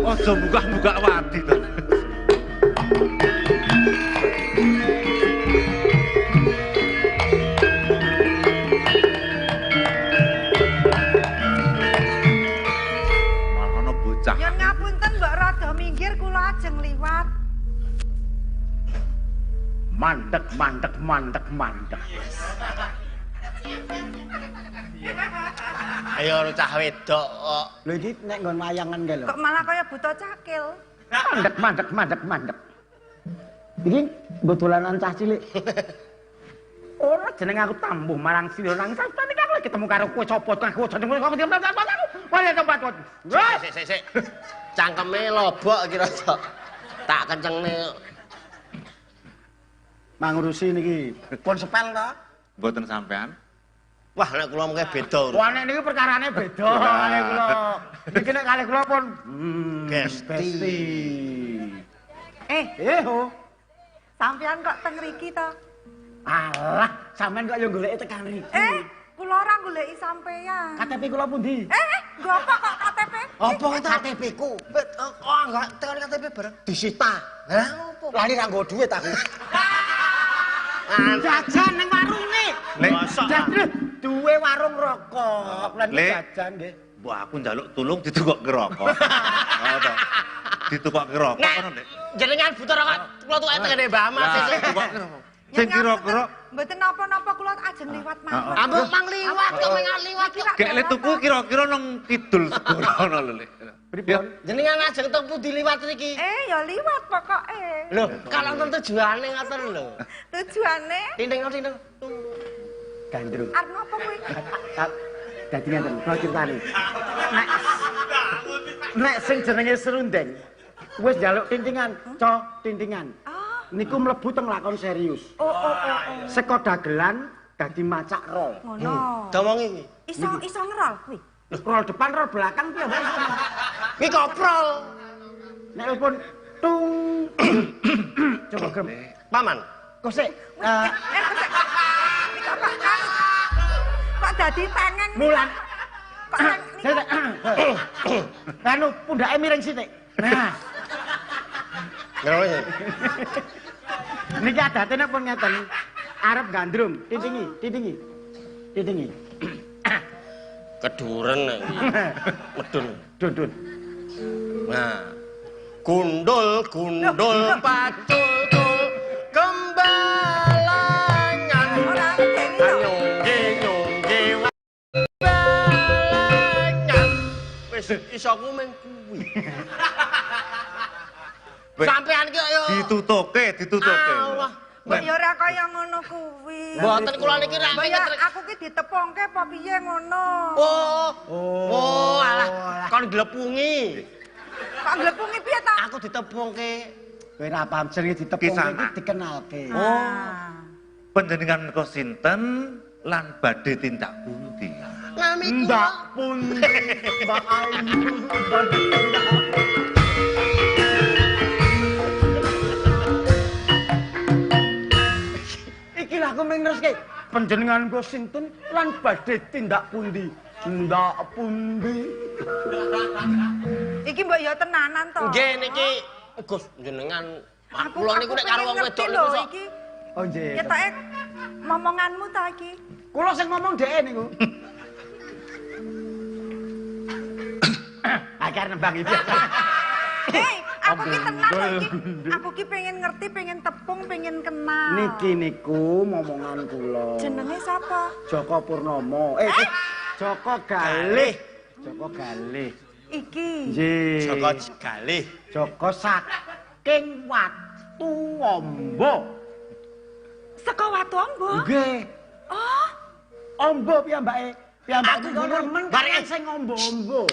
Aja buka-buka wadi to. Malah ana bocah. Yen ngapunten mbok rada minggir kula ajeng liwat. Mandek, mandek, mandek, mandek. Ayo cah wedok kok. Lho iki nek nggon wayangan kae lho. Kok malah kaya buta cakil. Mandek, mandek, mandek, mandek. Iki nggo dolanan cah cilik. Ora jeneng aku tambuh marang sira nang sampeyan iki aku lagi ketemu karo kowe sapa aku jeneng kok aku. Wah, tempat. Sik sik sik. Cangkeme lobok iki rada. Tak kencengne. Mangurusi niki. Pun sepel to? Mboten sampean. Wah, nek kula mengke beda. Wah, nek niki perkarane beda kalih kula. Niki nek kalih kula pun besti. Eh, ho. Sampeyan kok teng riki to? Alah, sampean kok yo goleki tekan riki. Kula ora goleki sampeyan. KTP kula pundi? Nggo apa kok KTP? Apa KTP ku? Oh, enggak tekan KTP bareng disita. Lah opo? Lali ra nggo duit aku. Jajan nang warunge. Jajan duwe warung rokok. Lan jajan nggih. Mbok aku njaluk tulung ditukokke rokok. Oh to. Ditukokke rokok ngono, Nek. Jenengan buta rokok kula tuke tengene Mbah Mas sesuk. Sing kira-kira mboten napa-napa kula ajeng liwat mawon. Ambok mang liwat kok mang liwat kok. Gek le tuku kira-kira nang kidul segara ngono lho, Lek. Pripun? Jenengan ajeng teng pundi liwat niki? Ya liwat pokoke. Lho, kalau wonten tujuane ngoten lho. Tujuane? Tinting-tinting. Gandrung. Arep ngopo kuwi? Dadi ngeten, kula critani. Nek sing jenenge serundeng wis njaluk tintingan, co tintingan. Niku mlebu teng lakon serius. Oh. Saka dagelan dadi macak rol. Ngono. Domongi kuwi. Iso ngerol kuwi. Rol depan, rol belakang piye, Mbak? Kuwi koprol. Nek pun tung coba grem. Paman. Kok sik kok dadi tengeng. Mulan. Kok anu pundake miring sithik. Nah. Ngerone. Niki adate nek pun ngeten. Arep gandrung, tintingi, tintingi. Tintingi. Keduren nek iki. Medun. Dun-dun. Nah. Gundul gundul pacul tul kembalangan. Nyongge nyongge balangan. Wis isoku mung kuwi. Sampean ki yo ditutuke, ditutuke. Allah. Mbok ya ora kaya ngono kuwi. Mboten kula niki ra aku ki ditepungke apa piye ngono. Oh. Oh, alah kon glepungi. Kok glepungi piye ta? Aku ditepungke. Kowe ora paham jenenge ditepungke iki dikenalke. Oh. Panjenengan menika sinten lan badhe tindak pundi? Nami kula Mbak pundi? Mbak Ayu. Iki lha aku mung neruske. Panjenengan kula sinten lan badhe tindak pundi? Tindak pundi? Iki mbok ya tenanan to. Nggih niki Gus jenengan kula niku nek karo wong wedok niku sok. Oh nggih. Ketoke momonganmu ta iki? Kula sing ngomong dheke niku. Akar nembang iki. Hei, aku ki tenan lho iki. Aku ki pengen ngerti, pengen tepung, pengen kenal. Niki niku momongan kula. Jenenge sapa? Joko Purnomo. Joko Galih. Joko Galih. Iki. Nggih. Joko Galih. Joko saking Watu Ombo. Saka Watu Ombo? Nggih. Oh. Ombo piyambake. Piyambake aku remen bareng sing ombo-ombo.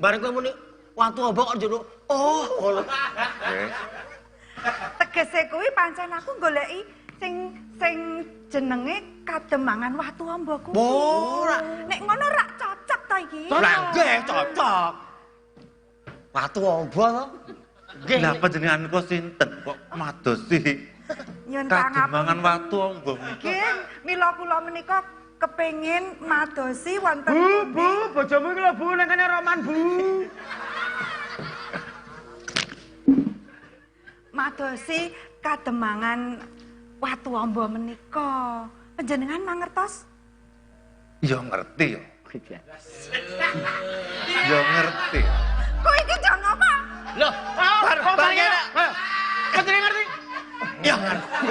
Bareng kowe muni Watu Ombo kok njero. Oh, ngono. Nggih. Tegese kuwi pancen aku goleki sing jenenge Kademangan Watu Ombo kuwi. Ora. Nek ngono rak cocok ta iki? Lah nggih cocok. Watu Ombo to. Nggih. Lah panjenengan kok sinten kok madosi Kademangan Watu Ombo menika? Nggih, mila kula menika kepengin madosi wonten Bu, Bu, bojomu iki lho Bu nang kene roman, Bu. Madosi kademangan watu amba menika. Panjenengan mangertos? Ya ngerti ya. Ya ngerti. Kok iki jan apa? Loh, bar ngene. Panjenengan ngerti? Ya ngerti.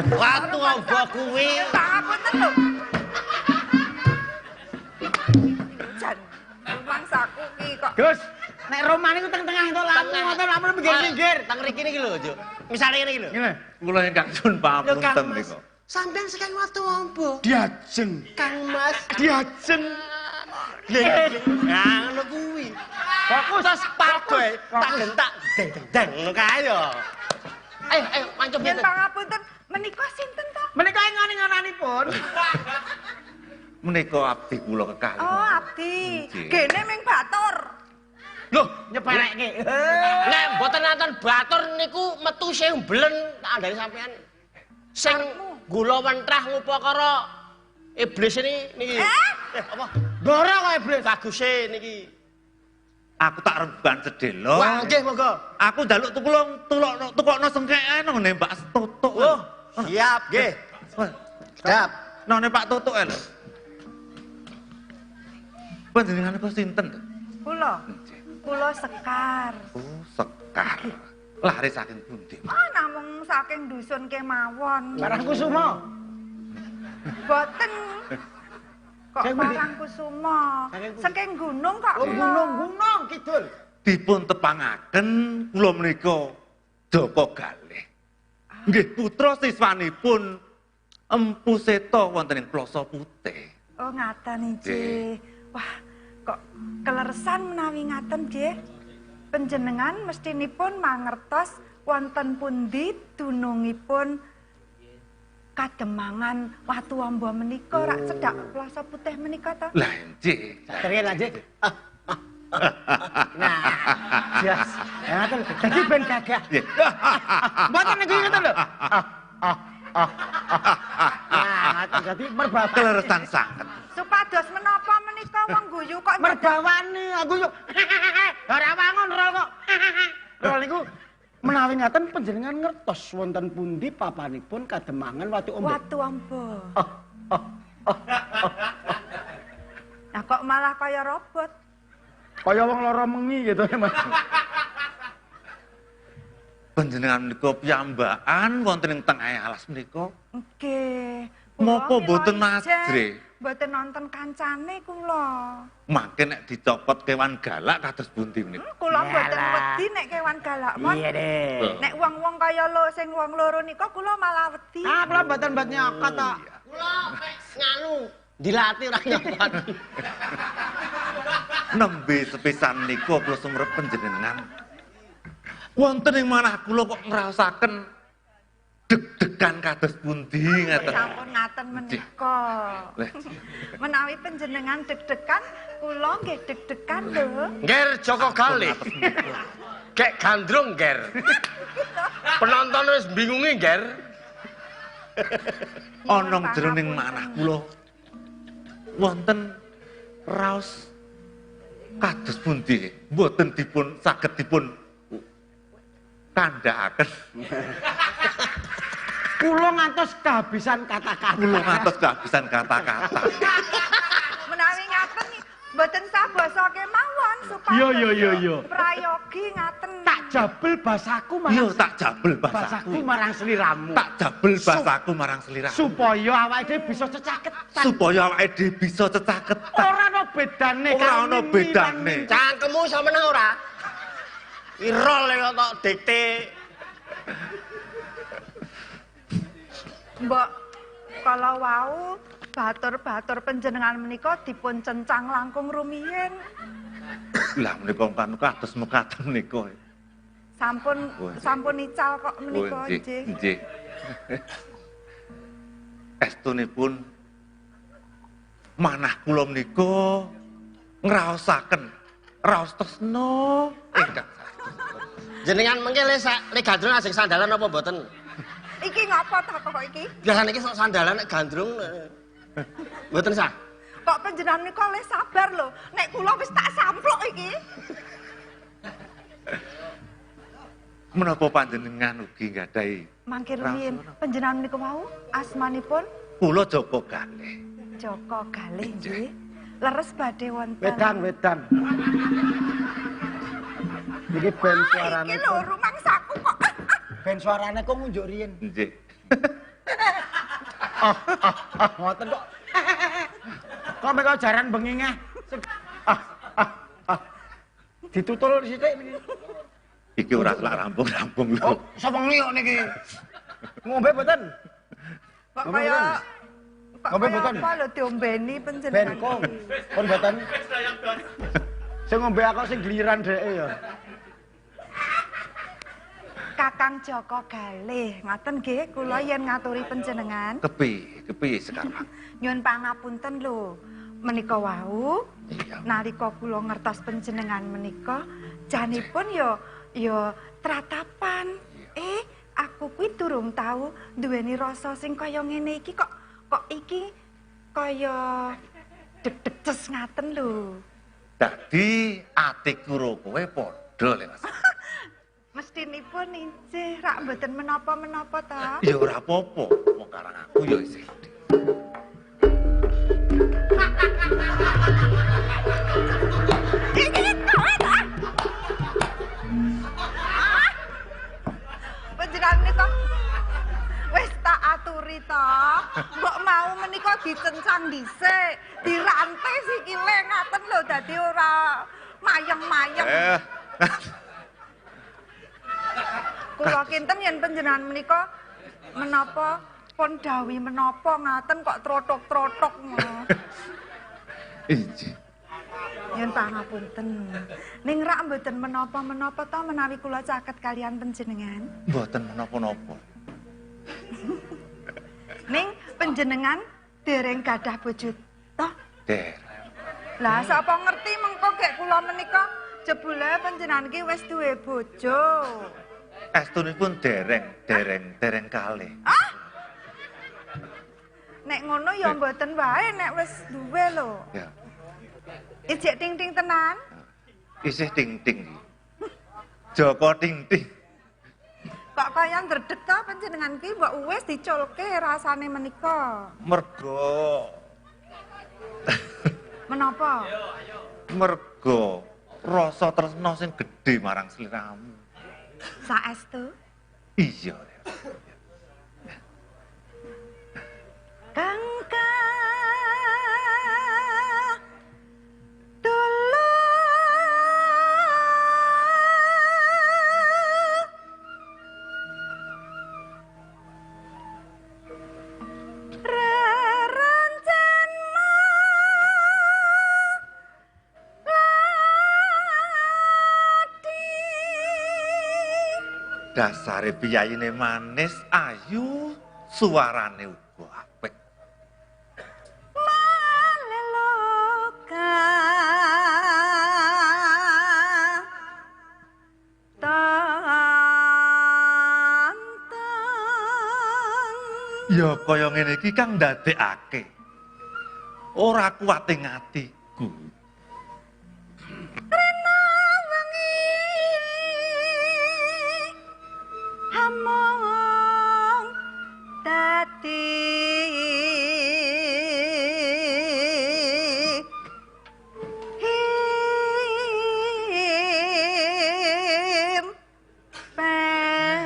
Watu amba kuwi. Pangapunten lho. Jan mangsaku ki kok. Gus, nek Roman iku teng tengah entuk lamu ngoten lamun minggir-minggir. Teng mriki niki lho, Juk. Misale ngene iki lho. Ngene. Kula ingkang nyuwun pangapunten niku. Sampeyan saking watu amba. Diajeng. Kang Mas, diajeng. Nah, ngono kuwi. Fokus terus padoe tak gentak deng-deng ngono kae yo. Ayo, ayo mancung Yen pangapunten menika sinten to? Menika ngene-ngenanipun. Menika abdi kula kekalih. Oh, abdi. Gene ming batur. Loh, nyepelekke. Nek mboten nonton batur niku metu sing blen tak andani sampean. Sing gula wentrah ngupakara iblis ini niki. Eh, apa? Ndoro kok iblis. Baguse niki. Aku tak rembugan sedelo. Wah, nggih monggo. Aku njaluk tukulung tulokno tukokno sengkeke nang ngene Mbak Tutuk. Oh, siap nggih. Siap. Nang Pak Tutuk lho. Panjenengan kok sinten to? Kula. Kula Sekar. Oh, Sekar. Lare saking pundi? Oh, namung saking dusun kemawon. Parangkusumo. Boten. Kok Parangkusumo? Saking gunung kok. Oh, gunung-gunung kidul. Dipun tepangaken kula menika Joko Galih. Nggih putra siswanipun Empu Seta wonten ing Ploso Putih. Oh, ngaten nggih. Wah, kok keleresan menawi ngaten nggih. Panjenengan mestinipun mangertos wonten pundi dunungipun kademangan watu amba menika rak cedhak Ploso Putih menika to? Lah nggih. Terus lanjut. Nah, jas. Ngaten dadi ben gagah. Mboten niku ngoten lho. Nah, ngaten dadi merbawa keleresan sanget. Supados menapa menika wong guyu kok merbawane aku yo. Ora wangun rol kok. Rol niku menawi ngaten panjenengan ngertos wonten pundi papanipun kademangan watu amba. Watu amba. Nah kok malah kaya robot. Kaya wong lara mengi gitu ya Mas. Panjenengan menika piyambakan wonten ing tengahe alas menika. Nggih. Napa mboten majre? Mboten nonton kancane kula. Mangke nek dicopot kewan galak kados pundi menika? Kula mboten wedi nek kewan galak mon. Iya deh. Nek wong-wong kaya lo sing wong loro nika kula malah wedi. Ah, kula mboten mbet nyokot to. Kula nganu dilatih ora nyokot. Nembe sepisan niku kula sumrep panjenengan. Wonten ing manah kula kok ngraosaken deg-degan kados pundi ngaten. Sampun ngaten menika. Menawi panjenengan deg-degan, kula nggih deg-degan lho. Nger Joko Galih. Gek gandrung, Nger. Penonton wis bingungi, Nger. Ana jroning manah kula wonten raos kados pundi mboten dipun saged dipun kandhakaken. Kula ngantos kehabisan kata-kata. Kula ngantos kehabisan kata-kata. Menawi ngaten mboten sah basa kemawon supaya Yo. Prayogi ngaten. Tak jabel basaku marang. Yo tak jabel basaku marang sliramu. Tak jabel basaku marang sliramu. Supaya awake dhewe bisa cecaketan. Supaya awake dhewe bisa cecaketan. Ora ana bedane. Ora ana bedane. Cangkemmu iso meneng ora? Irol kok tok dikte. Mbok kalau wau batur-batur panjenengan menika dipun cencang langkung rumiyin. Lah menika kan kados mekaten menika. Sampun sampun ical kok menika nggih. Nggih. Estunipun manah kula menika ngraosaken raos tresna ingkang jenengan mengke le gandrung ajeng sandalan apa mboten? Iki ngapa ta kok iki? Biasane iki sok sandalan nek gandrung mboten sah. Kok panjenengan nika le sabar lho. Nek kula wis tak sampluk iki. Menapa panjenengan ugi nggadahi? Mangke rumiyin panjenengan menika wau asmanipun kula Joko Galih. Joko Galih nggih. Leres badhe wonten. Wedang, wedang. Iki ben suarane. Iki lho rumangsaku kok. Ben suarane kok ngunjuk riyin. Nggih. Ngoten kok. Kok mek jaran bengi ngeh. Ditutul sithik niki. Iki ora selak rampung-rampung lho. Oh, sapa ngliok niki? Ngombe mboten? Kok kaya ngombe mboten? Apa lho diombeni panjenengan? Ben kok. Pun mboten. Sing ngombe aku sing gliran dheke ya. Kakang Joko Galih, ngoten nggih kula yen ngaturi panjenengan. Kepiye? Kepiye sekarang? Nyuwun pangapunten lho. Menika wau nalika kula ngertos panjenengan menika janipun ya ya tratapan. Aku kuwi durung tau duweni rasa sing kaya ngene iki kok kok iki kaya deg-deg ces ngaten lho. Dadi atiku karo kowe padha le Mas. Mestinipun injih rak mboten menapa-menapa ta? Ya ora apa-apa, wong karang aku ya isih. Panjenengan menika wis tak aturi to. Mbok mau menika dicencang dhisik, dirantai sikile ngaten lho dadi ora mayeng-mayeng. Kula kinten yen panjenengan menika menapa pun dawuh menapa ngaten kok trotok-trotok ngono. Injih. Yen pangapunten. Ning rak mboten menapa-menapa to menawi kula caket kalian panjenengan? Mboten menapa-napa. Ning panjenengan dereng gadah bojo to? Dereng. Lah sapa ngerti mengko gek kula menika jebule panjenengan iki wis duwe bojo. Estunipun dereng, dereng, dereng kalih. Ah? Nek ngono ya mboten wae nek wis duwe lho. Ya. Ijek ting-ting tenan? Isih ting-ting. Joko ting-ting. Kok kaya ndredeg to panjenengan ki mbok wis diculke rasane menika. Mergo. Menapa? Mergo rasa tresna sing gedhe marang sliramu. Saestu? Iya. Kang tulu rerencen malati. Dasare piyayine manis ayu, suarane uga apik. Maleloka tantang. Ya kaya ngene iki kang ndadekake ora kuat ing atiku. Rena wengi hamong dadi him pen.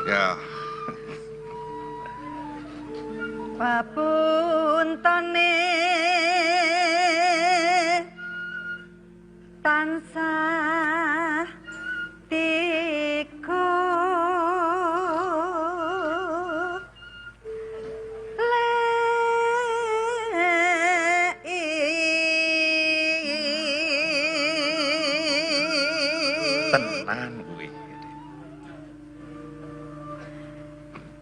Ya. Papuntane tansah tiku lei. Tenan kuwi.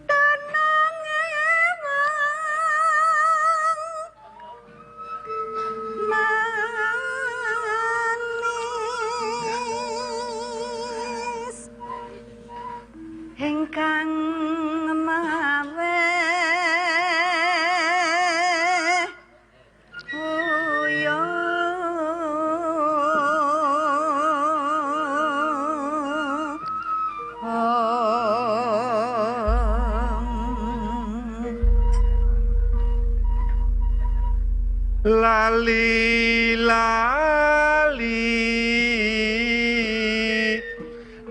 Tenang emang manis ingkang mawe uyah. Lali lali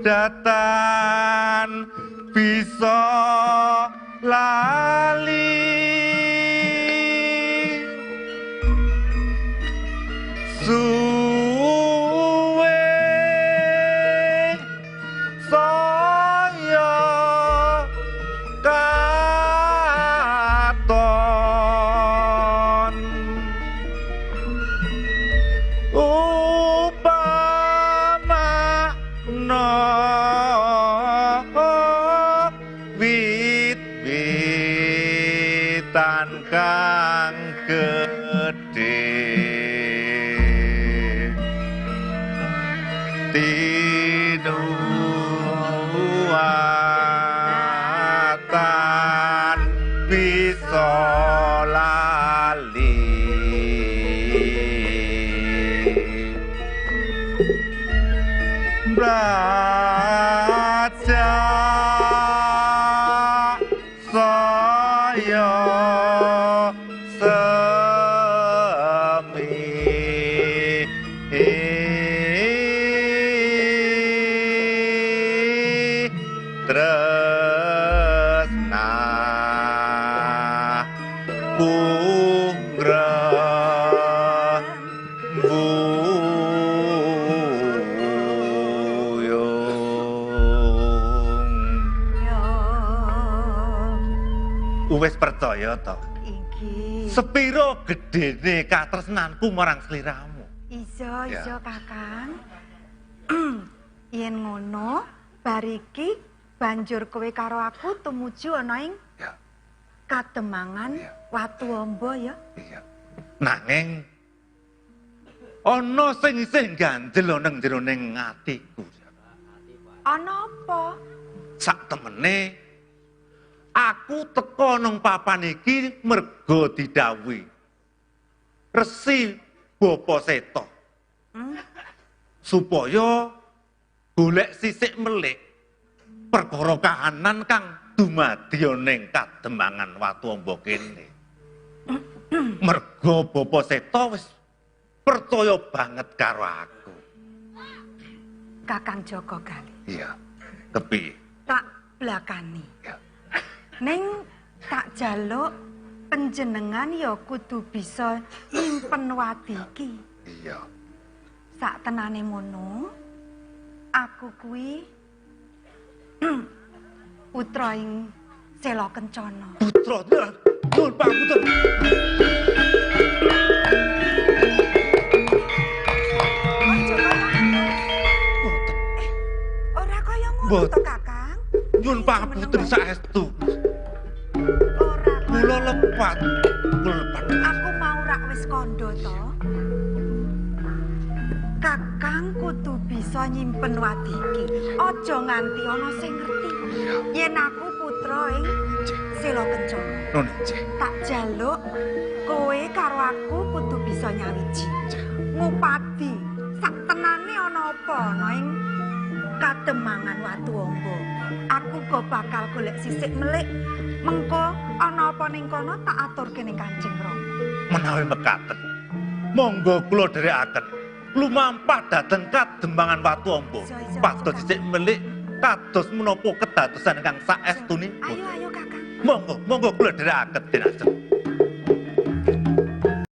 datan bisa lali suwe saya katon upama no wit-witan kang gedhe tinuwatan bisa lali braja saya semi tresna kungrembuyung. Wis percaya to? Inggih. Sepiro gedene katresnanku marang sliramu? Iya, iya Kakang. Yen ngono, bar iki banjur kowe karo aku tumuju ana ing Kademangan Watu Amba ya. Iya. Nanging ana sing isih ganjel ana ing jroning atiku. Ana apa? Sak temene aku teka nang papan iki merga didhawuhi Resi Bapa Seta. Supaya golek sisik melik perkara kahanan kang dumadi ning Kademangan Watu Amba kene. Merga Bapa Seta wis percaya banget karo aku. Kakang Joko Gali. Iya. Kepiye? Tak blakani. Ya. Ning tak jaluk panjenengan ya kudu bisa nyimpen wadi iki. Iya. Sak tenane mono, aku kuwi putra ing Sela Kencana. Putra, nuwun pangapunten. Ora kaya ngono to, Kakang. Nyuwun pangapunten saestu. Ora kula lepat, kula lepat. Aku mau rak wis kandha to. Kakang kudu bisa nyimpen wadi iki. Aja nganti ana sing ngerti. Yen aku putra ing Sela Kencana. Tak jaluk kowe karo aku kudu bisa nyawiji. Ngupadi sak tenane ana apa ana ing Kademangan Watu Amba. Aku kok bakal golek sisik melik. Mengko ana apa ning kono tak aturke ning Kanjeng Rama. Menawi mekaten, monggo kula dherekaken lumampah dhateng Kademangan Watu Amba. Pados sisik melik kados menapa kedadosan ingkang saestunipun. Ayo ayo Kakang. Monggo, monggo kula dherekaken Den Ajeng.